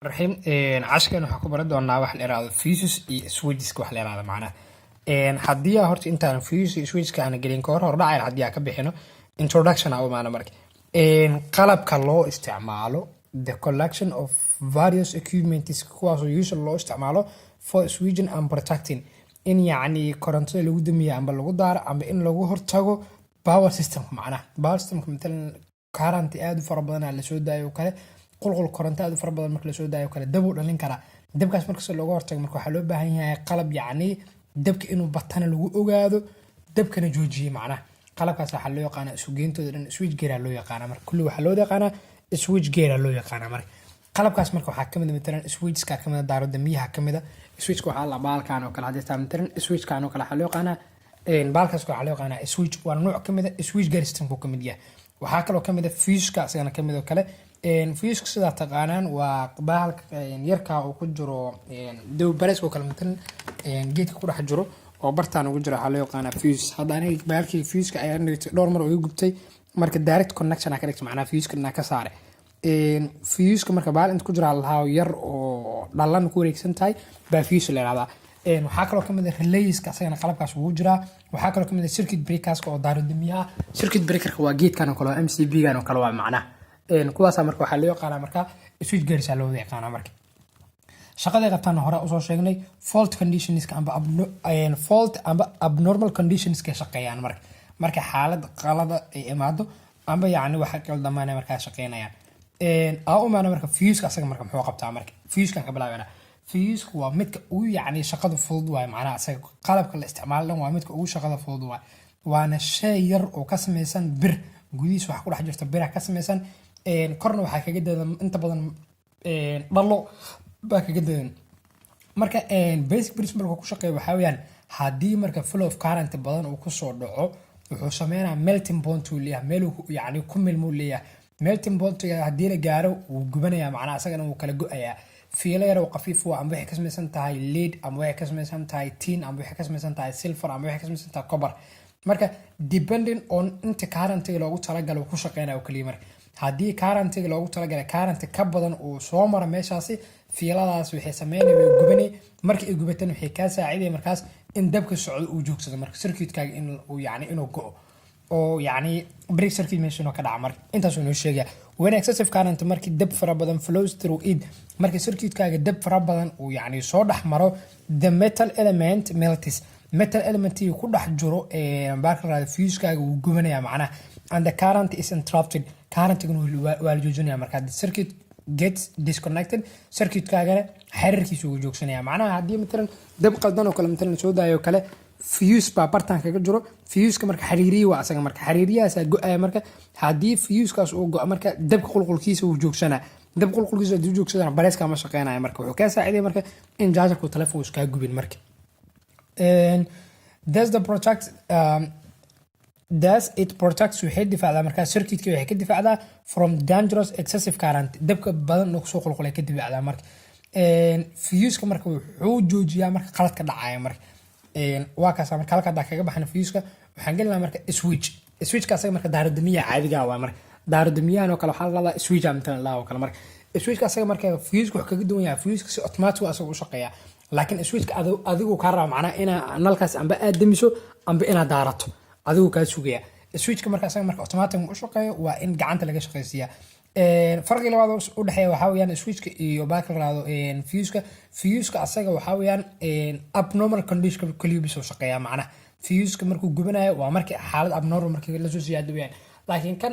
Raxiim. Casharkan waxaan ku baran doonaa wax la yiraahdo fuses iyo switcheska wax la yiraahdo. Macnaha, haddii aa horta intaan fuse iyo switcheska aan gelin ka hor, hordhacayr haddii aan ka bixino, introduction aa u imaana. Marka qalabka loo isticmaalo, the collection of various equipments, kuwaasoo usual loo isticmaalo for switching and protecting, in yacni korontada lagu damiyo amba lagu daaro amba in lagu hortago power systemka. Macnaha power systemka, matalan current aad u fara badan lasoo daayo oo kale, qulqul koronto aad u fara badan marka lasoo daayo kale, dab uu dhalin karaa. Dabkaas markasta looga hortago, marka waxaa loo baahan yahay qalab yacni dabka inuu batana lagu ogaado, dabkana joojiye. Macnaha qalabkaas waxaa loo yaqaanaa, isugeyntooda dhan switch gear loo yaqaanaa. Marka kulli waxaa loo yaqaanaa switch gear loo yaqaanaa. Marka qalabkaas marka waxaa kamid a matalan switchka kamid a, daarodamiyaha kamid a. Switchka waxaa la baalkan oo kale haddii taa matalan switchkan oo kale waxaa loo yaqaanaa, baalkaas waxaa loo yaqaanaa switch, waa nooc kamid a switch gear systemku kamid yahay. Waxaa kaloo kamid a fuseka, isagana kamid oo kale. Fuseka sidaa taqaanaan waa bahalka yarka uu ku jiro dawbareeska oo kale, matalan geedka ku dhex jiro oo bartaan ugu jiro waxaa loo yaqaanaa fuse. Hadda aniga bahalkii fuseka ayaa dhigtay, dhowr mar oo iga gubtay. Marka direct connection aa ka dhigtay, macnaha fuseka inaa ka saare. Fuseka marka bahal inta ku jira lahaa yar oo dhalan ku wareegsan tahay baa fuse la yihahdaa. Waxaa kaloo kamid a relayska, asagana qalabkaas ugu jiraa. Waxaa kaloo kamid a circuit breakerska oo daarodamiyaha. Circuit breakerka waa geedkan oo kale, waa MCB gan oo kale waa. Macnaha kuwaasa marka waxaa loo yaqaanaa marka switch gears aa loo wada yaqaanaa. Marka shaqaday qabtaan hore usoo sheegnay, fault conditionska amba fault amba abnormal conditionska shaqeeyaan. Marka xaalad qalada ay imaado amba yacni waxa qaldamaanay markaa shaqeynayaan. Aa u imaana marka fuseka asaga marka muxuu qabtaa? Marka fusekan ka bilaabana. Fuseka waa midka ugu yacni shaqada fudud waaye. Macnaha asaga qalabka la isticmaalo dhan waa midka ugu shaqada fudud waaye, waana shay yar oo ka samaysan bir. Gudihiis waxaa ku dhex jirta bira ka samaysan, korna waxaa kaga dadan inta badan dhalo baa kaga dadan. Marka basic principle ku shaqeeya waxaa weeyaan, haddii marka flow of current badan uu kusoo dhaco, wuxuu sameynaya melting point uu leeyahay, meel uu yacni ku milmuu leeyahay. Melting pointiga haddii la gaaro, wuu gubanaya, macnaha isagana wuu kala go-ayaa. Fiilo yar oo khafiif waa, amba waxay ka samaysan tahay lead, ama waxay ka samaysan tahay tin, ama waxay ka samaysan tahay silver, ama waxay ka samaysan tahay copper. Marka depending on inta currentiga loogu talagalo ku shaqeynaya oo kaliya. Marka haddii currentiga loogu talagalay current ka badan uu soo maro meeshaasi, fiiladaas waxay sameynaya, way gubanay. Marka ay gubatan, waxay kaa saacidaya markaas in dabka socdo uu joogsado, marka circuitkaaga in uu yacni inuu go-o oo yacni break circuit meesha inuu ka dhaca. Marka intaasuu inoo sheegaya, when excessive current, markii dab fara badan, flows through it, markii circuitkaaga dab fara badan uu yacni soo dhex maro, the metal element melts, metal elementii ku dhex jiro baarka la fusekaaga wuu gubanaya macnaha, and the current is interrupted, currentigana waa la joojinaya. Marka the circuit gets disconnected, circuitkaagana xiriirkiisa wuu joogsanaya. Macnaha haddii matalan dab qaldan oo kale matalan soo daayo kale, fuse baa bartaan kaga jiro. Fuseka marka xiriiriyi waa asaga, marka xiriiriyahaasaa go-aya. Marka haddii fusekaas uu go-o, marka dabka qulqulkiisa wuu joogsanaa. Dab qulqulkiisa hadduu joogsadana, bareeska ma shaqeynaya. Marka wuxuu kaa saacidaya marka in chargerku telefoon iskaa gubin. Marka thus it protects, waxay difaacdaa markaa circuitka, waxay ka difaacdaa from dangerous excessive current, dabka badan oo kusoo qulqulay ka difaacdaa. Marka fuseka marka wuxuu joojiyaa marka qaladka dhacaya. Marka waa kaasa. Marka halka haddaa kaga baxna fuseka, waxaan gelinaa marka switch. Switchka asaga marka daaradamiyaha caadiga waa. Marka daaradamiyahan oo kale waxaa la dhahdaa switch matalan laa oo kale. Marka switchka asaga marka fuseka wuxuu kaga duwan yahay, fuseka si automatic asaga u shaqeeyaa, laakiin switchka adigu kaa raba, macnaha inaa nalkaas amba aad damiso amba inaad daarato adigu kaa sugaya. Switchka marka asaga marka automatic u shaqeeyo, waa in gacanta laga shaqeysiiyaa. Farqiga labaad oo u dhexeeya waxaa weeyaan switchka iyo baaka la raado fuseka. Fuseka asaga waxaa weeyaan abnormal condition kaliya bisoo shaqeeya. Macnaha fuseka markuu gubanayo waa markii xaalad abnormal markii lasoo siyaado weeyaan, laakiin kan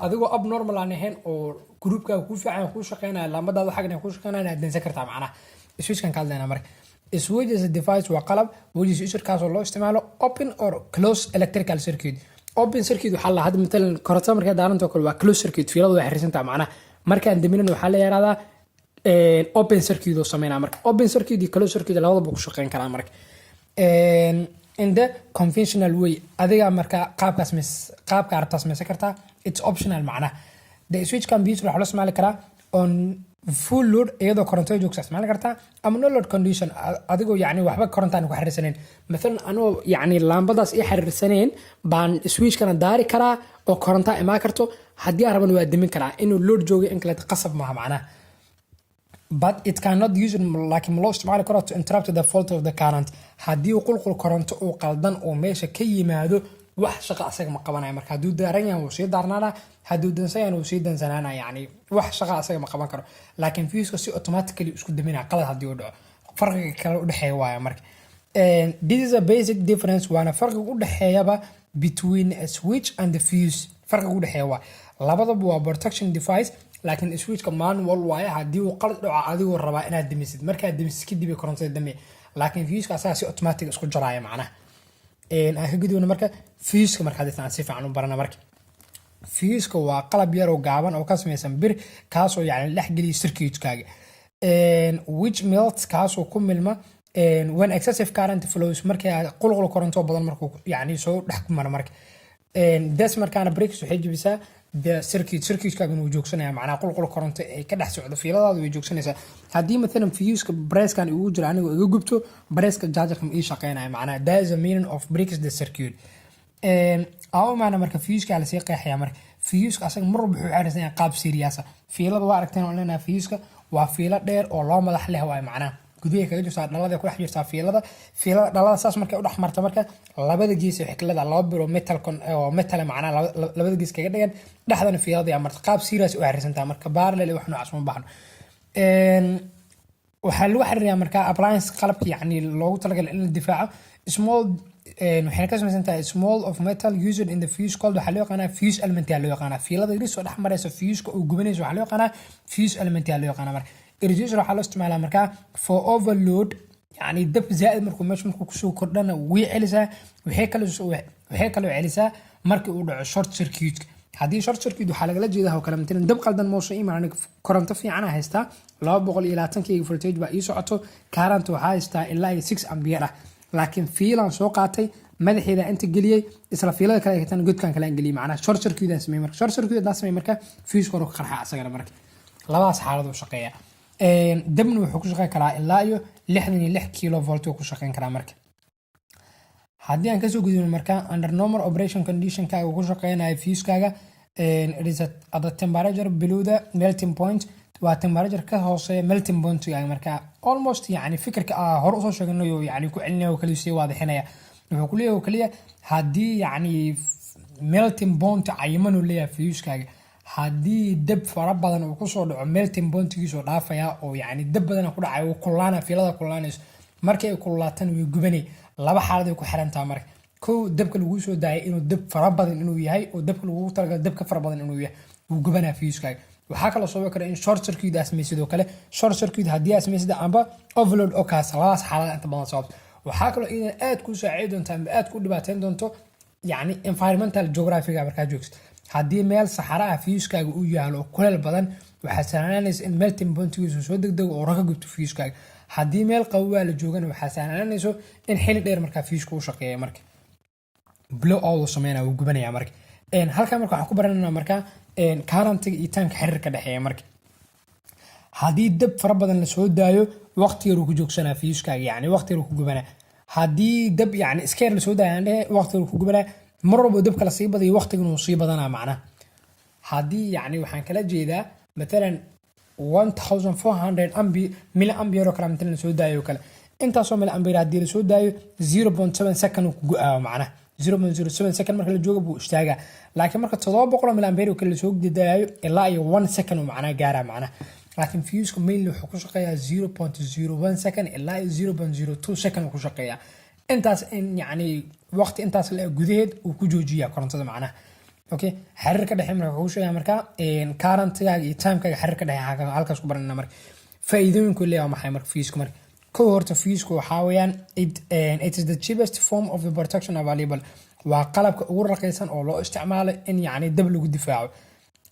adigoo abnormal aan ahayn oo groupkaaga kuu fiican kuu shaqeynaya, laambadaada xaggan kuu shaqeynaya, aad dansan kartaa. Macnaha switchkan ka hadlaynaa. Marka switch is a device, waa qalab, which is used, kaasoo loo isticmaalo open or close electrical circuit. Open circuit waxaa la hadda matalan korontada markay daaranto kale waa close circuit, fiiladu way xiriirsantaha. Macnaha markaan daminan waxaa la yiraahdaa open circuit oo sameynaa. Marka open circuit iyo close circuit labadaba ku shaqeyn karaa. Marka in the conventional way, adiga marka qaabkaas mis qaabka arabtaa samaysan kartaa, it's optional. Macnaha the switch can be used, waxaa loo isticmaali karaa on full load, iyadoo korontada joogta isticmaali kartaa, ama no load condition, adigoo yacni waxba korontaan ku xiriirsaneyn. Mathalan anoo yacni laambadaas ii xiriirsaneyn baan switchkana daari karaa oo korontaa imaan karto. Haddii aan rabana waa demin karaa. Inuu load joogo in kaleeta qasab maaha macnaha. But it cannot use, laakiin ma loo isticmaali karo, to interrupt the flow of the current. Haddii qulqul koronto uu qaldan oo meesha ka yimaado, wax shaqa asaga ma qabanayo. Marka hadduu daaran yahay, wuu sii daarnaana, hadduu dansan yahay, wuu sii dansanaana. Yani wax shaqa asaga ma qaban karo, laakiin fuse-ka si automatically isku daminaya qalad haddii uu dhaco. Farqiga kale udhexeeya waaya. Marka this is a basic difference, waana farqiga udhexeeyaba, between a switch and the fuse. Farqiga udhexeeya waa labadaba waa protection device, laakiin switchka manual waaye. Haddii uu qalad dhaco, adigoo rabaa inaad damisid, markaad damisid kadib ay korontada damiya, laakiin fuse-ka asaga si automatic isku jaraya. Macnaha aan ka gudubna marka fuse-ka. Marka haddii aan si fiican u barana, marka fuse-ka waa qalab yaroo gaaban oo ka samaysan bir, kaasoo yani dhex geliya circuitkaaga, which melts, kaasoo ku milma, when excessive current flows, markay qulqul koronto badan markuu yani soo dhex maro. Marka des markaana breaks, waxay jebisaa the circuit. Circuitkaagana wuu joogsanaya, macnaha qulqul koronto ee ka dhex socdo fiiladaadu way joogsanaysaa. Haddii mathalan fuse-ka bareeskan igu jira anigoo iga gubto, bareeska chargerka ma ii shaqeynaya. Macnaha that is the meaning of breaks the circuit. Aa maana marka fuse-ka lasii qeexaya. Marka fuse-ka asaga mar walba wuxuu xiriirsan yahay qaab series ah. Fiilada waa aragteen oo leenahay fuse-ka waa fiilo dheer oo loo madax leh waaye. Macnaha gudaha kaga jirtaa dhalada, ku dhex jirtaa fiilada. Fiilada dhalada saas markay u dhex marta, marka labada gees waxay ka leedahay laba biro metal oo metal, macnaha labada gees kaga dhigan, dhexdana fiilada ayaa marta. Qaab series u xiriirsantaa marka, parallel wax noocaas ma baahno. Waxaa lagu xiriiriyaa marka appliance, qalabka yacni loogu talagalay in la difaaco. Small, waxayna ka samaysan tahay small of metal used in the fuse called, waxaa loo yaqaanaa fuse element yaa loo yaqaanaa. Fiilada yaris oo dhex maraysa fuse-ka oo gubanaysa waxaa loo yaqaanaa fuse element yaa loo yaqaanaa. Marka irrigation waxaa loo isticmaalaa markaa for overload, yani dab zaaid markuu meesha markuu kusoo kordhana way celisaa. Waxay kaloo celisaa markii uu dhaco short circuit. Haddii short circuit waxaa lagala jeedaa oo kale, matalan dab qaldan mooso imaan, koronto fiican haystaa, 220 kayga voltage baa ii socoto, current waxaa haystaa ilaa iyo 6 ampere ah, laakiin fiilaan soo qaatay, madaxeeda inta geliyey, isla fiilada kale tan godkan kale aan geliyey, macnaha short circuit aan sameeyey. Marka short circuit haddaan sameeyey, marka fuse hore ka qarxa asagana. Marka labadaas xaalad uu shaqeeya. Dabna wuxuu ku shaqeyn karaa ilaa iyo 66 kilovolt uu ku shaqeyn karaa. Marka haddii aan kasoo gudubno, marka under normal operation conditionkaaga uu ku shaqeynayo fuse-kaaga, it is at the temperature below the melting point, waa temperature ka hooseeya melting pointigaaga. Marka almost yani fikirka aa hore usoo sheegnayo yani ku celinaya oo kaliya sii waadixinaya. Wuxuu ku leeyahay oo kaliya haddii yani melting point cayiman uu leeyahay fuse-kaaga, haddii dab fara badan uu kusoo dhaco, melting pointigiisoo dhaafaya oo yani dab badan ku dhacay, uu kululaana, fiilada kululaanayso. Markii ay kululaatana way gubanay. Laba xaalad ay ku xirantaha. Marka kow, dabka laguu soo daayay inuu dab fara badan inuu yahay oo dabka lagugu talagalay dab ka fara badan inuu yahay, wuu gubanaa fuse-kaaga. Waxaa kaloo sababi kara in short circuit aa samaysid oo kale. Short circuit haddii aa samaysid amba overload oo kaas, labadaas xaalad inta badan sababto. Waxaa kaloo idan aad kuu saacidi doonto amba aad ku dhibaateyn doonto yacni environmental geographyga markaa joogto. Haddii meel saxara ah fuse-kaaga uu yaalo oo kuleel badan, waxaa sahlananaysa in melting pointigiisu soo degdego oo raka gubto fuse-kaaga. Haddii meel qabowaa la joogana, waxaa sahlananayso in xili dheer markaa fuse-ka u shaqeeya, marka blow out uu sameynaya, wuu gubanaya. Marka halkan marka waxaan ku baranayna marka currentiga iyo timeka xiriirka dhexeeya. Marka haddii dab fara badan lasoo daayo, waqti yar uu ku joogsanaa fuse-kaaga, yani waqti yar uu ku gubanaa. Haddii dab yani iska yar lasoo daayo aan dhehe, waqti yar uu ku gubanaa. Mar walba dabka lasii badayo, waqtigan uu sii badanaa. Macnaha haddii yani waxaan kala jeedaa matalan 1400 ambi milliampere oo kale matalan lasoo daayo oo kale, intaasoo milliampere haddii lasoo daayo, 0.7 second uu ku go-aayo. Macnaha 0.07 second marka la joogo buu istaagaa, laakiin marka 700 milliampere oo kale lasoo daayo, ilaa iyo 1 second uu macnaha gaaraa. Macnaha laakiin fuse-ka mainly wuxuu ku shaqeeyaa 0.01 second ilaa iyo 0.02 second uu ku shaqeeyaa. Intaas in yacni waqti intaas la gudaheed uu ku joojiyaa korontada. Macnaha okay, xiriir ka dhexe marka wuxuu sheegaa marka currentigaaga iyo timekaaga xiriir ka dhexe halkaas ku baranayna. Marka faa'iidooyinku leeyahay maxay marka fuse-ka? Marka kow, horta fuse-ku waxaa weeyaan it is the cheapest form of the protection available, waa qalabka ugu raqiisan oo loo isticmaalo in yacni dab lagu difaaco.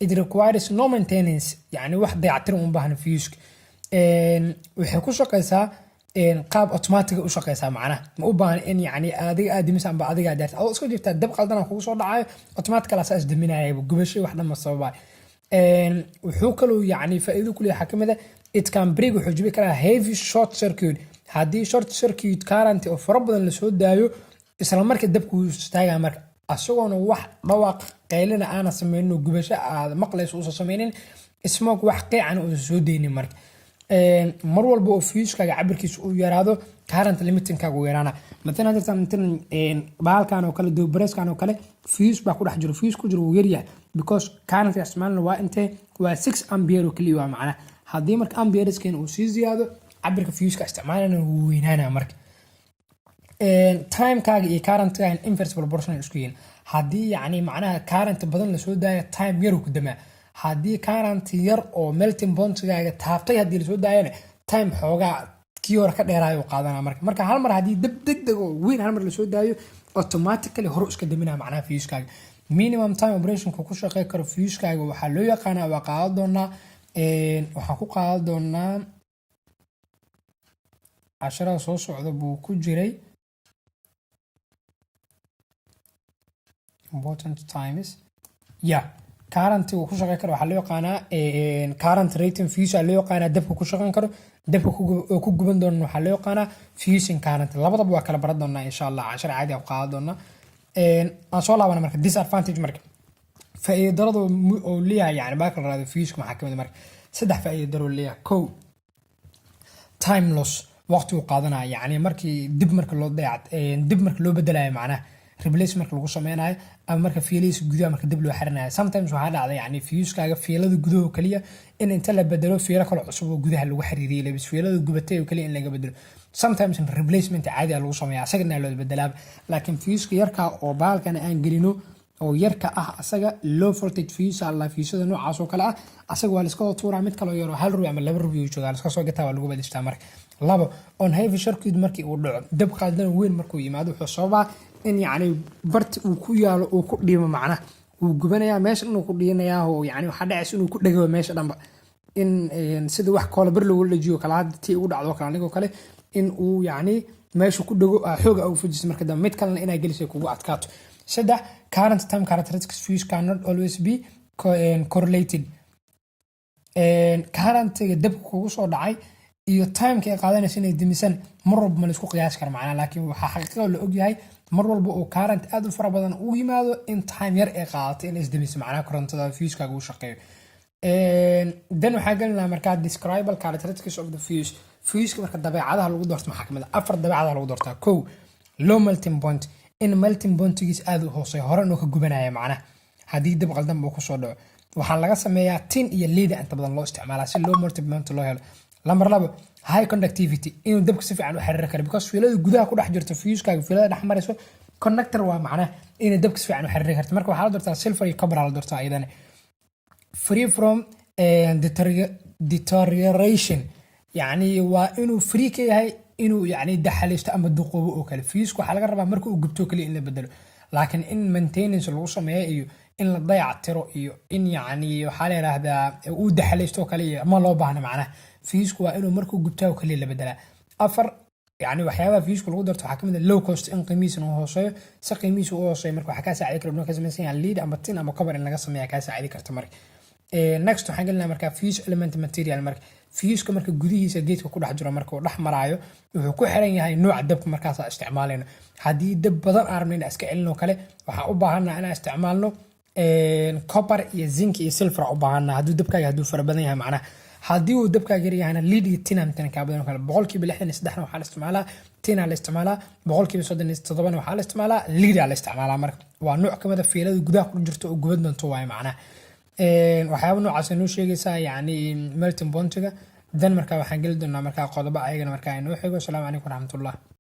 It requires no maintenance, yani wax dayactir uma baahna fuse-ka. Waxay ku shaqeysaa qaab automatic u shaqeysaa. Macnaha ma u baahna in yani adiga aad dimis amba adiga aad daartid. Adoo iska jirtaa dab qaldana kugu soo dhacayo, automatic asaa isdaminaya, gubasho wax dhan ma sababayo. Wuxuu kaloo yani faa'iido ku leeyahay waxaa kamid ah it can break, wuxuu jibi karaa heavy short circuit. Haddii short circuit current oo fara badan lasoo daayo, isla marka dabku wuu istaagaa. Marka asagoona wax dhawaaq qaylina aana sameynin oo gubasho aad maqlayso uusan sameynin, smoke wax qiicana uusan soo deynin. Marka Mar walba oo fusekaaga cabirkiisa uu yaraado, current limitingkaaga uu yaraana. Matalan hadda matalan bahalkan oo kale, dowbareeskan oo kale, fuse baa ku dhex jiro. Fuse ku jiro wuu yaryahay because current isticmaalna waa intee? Waa 6 ampere oo keliya waa macnaha. Haddii marka ampereskeena uu sii ziyaado, cabirka fuseka isticmaalana wuu weynaanaa. Marka timekaaga iyo currentkaaga inverse proportional isku yihiin. Haddii yacni macnaha current badan lasoo daayo, time yar uu ku damaa. Haddii current yar oo melting pointigaaga taabtay haddii lasoo daayana, time xoogaa kii hore ka dheeraayo uu qaadanaa. Marka hal mar haddii dab deg deg oo weyn hal mar lasoo daayo, automatically hore iska daminaa macnaha fusekaaga. Minimum time operationka ku shaqey karo fusekaaga waxaa loo yaqaanaa, waa qaadan doonaa, waxaan ku qaadan doonaa casharada soo socda buu ku jiray, important times. Yeah, current uu ku shaqeyn karo waxaa loo yaqaanaa current rating fuse aa loo yaqaanaa. Dabka ku shaqeyn karo, dabka oo ku guban doona waxaa loo yaqaanaa fusing current. Labadaba waa kala baran doonaa insha Allah, cashar caadi aan ku qaadan doonaa. Aan soo laabana marka disadvantage. Marka faa'iido darada oo leeyahay yani baa kala raado fuse maxaa kamid ah? Marka saddex faa'iido daro leeyahay. Kow, time loss, waqti uu qaadanaya, yani markii dib marka loo dayac, dib marka loo bedelayo, macnaha replace marka lagu sameynayo, ama marka fiiladiisa gudaha marka dib loo xirinayo. Sometimes waxaa dhacda yani fusekaaga fiilada gudaha oo kaliya in inta la bedelo, fiilo kale cusub oo gudaha lagu xiriiriyay lebis, fiilada gubatay oo kaliya in laga bedelo. Sometimes replacement caadi ah lagu sameeya, asagana loo bedelaaba. Laakiin fuseka yarka oo baalkan aan gelino oo yarka ah, asaga low voltage fuse alla, fusada noocaas oo kale ah, asaga waa laiska tuuraa. Mid kaloo yaro 1 rubi ama 2 rubi uu joogaa, laiska soo gataa, waa lagu badishtaa. Marka labo, on heavy circuit markii uu dhaco, dab qaldan weyn markuu yimaado, wuxuu sababaa in yacni barti uu ku yaalo uu ku dhiimo, macnaha wuu gubanayaa meesha inuu ku dhiinayaa, oo yani waxaa dhacaysa inuu ku dhego meesha dhanba, in sida wax koolabar loogu dhajiyo kale, hadda tii ugu dhacdo kale anigoo kale, in uu yacni meesha ku dhego, xooga u fujiso, marka dambe mid kalena inaa gelisay kugu adkaato. Saddex, current time characteristics fuse cannot always be correlated. Currentiga dabka kugu soo dhacay iyo timeka ay qaadanaysa inay demisan mar walba ma laisku qiyaasi kara macnaha. Laakiin waxaa xaqiiqada la ogyahay mar walba oo current aad u fara badan uu yimaado in time yar ay qaadato inay isdemiso, macnaha korontada fusekaaga uu shaqeeyo. Then waxaa gelinaa markaa describable characteristics of the fuse. Fuseka marka dabeecadaha lagu doorto maxaa kamid ah? Afar dabeecadaha lagu doortaa. Kow, low melting point, in melting pointigiis aad u hooseeyo, hore inuu ka gubanaya macnaha haddii dab qaldan buu kusoo dhaco. Waxaa laga sameeyaa tin iyo lead inta badan loo isticmaalaa si low melting point loo helo. Lambar labo, high conductivity, inuu dabka si fiican u xiriiri karo, because fiilada gudaha ku dhex jirto fusekaaga, fiilada dhex marayso conductor waa, macnaha inay dabka si fiican u xiriiri karto. Marka waxaa la doortaa silver iyo copper la doortaa iyadana. Free from deterioration, yacni waa inuu free ka yahay inuu yani daxalaysto ama duqoobo oo kale. Fuseka waxaa laga rabaa marka uu gubto kaliya in la bedelo, laakiin in maintenance lagu sameeyo iyo in la dayac tiro iyo in yacni waxaa la yidhaahdaa uu daxalaysto oo kale iyo ma loo baahna. Macnaha fuseku waa inuu markuu gubtaa oo kaliya la bedelaa. Afar, yani waxyaabaha fuseka lagu darto waxaa kamid ah low cost, in qiimihiisana uu hooseeyo. Si qiimihiisa u hooseeyo marka waxaa kaa saacidi kara inuu ka samaysan yahay lead ama tin ama copper in laga sameeya kaa saacidi karta. Marka next waxaan gelinaa marka fuse element material. Marka fuseka marka gudihiisa geedka ku dhex jiro marka uu dhex maraayo, wuxuu ku xiran yahay nooca dabka markaas isticmaalayno. Haddii dab badan aan rabno inaan iska celino kale, waxaan u baahannaha inaan isticmaalno copper iyo zinc iyo silver u baahannaha hadduu dabkaaga hadduu fara badan yahay macnaha. Haddii uu dabkaaga yar yahayna, lead iyo tin amtana kaa badan oo kale. 63% waxaa la isticmaalaa tina la isticmaalaa, 37% waxaa la isticmaalaa lead la isticmaalaa. Marka waa nooc kamid a fiilada gudaha ku jirto oo guban doonto waaye macnaha. Waxyaaba noocaas noo sheegaysaa yacni melting pointiga. Dan marka waxaan geli doonaa markaa qodobo ayagana markaa inoo xigo. Asalaamu calaykum waraxmatullah.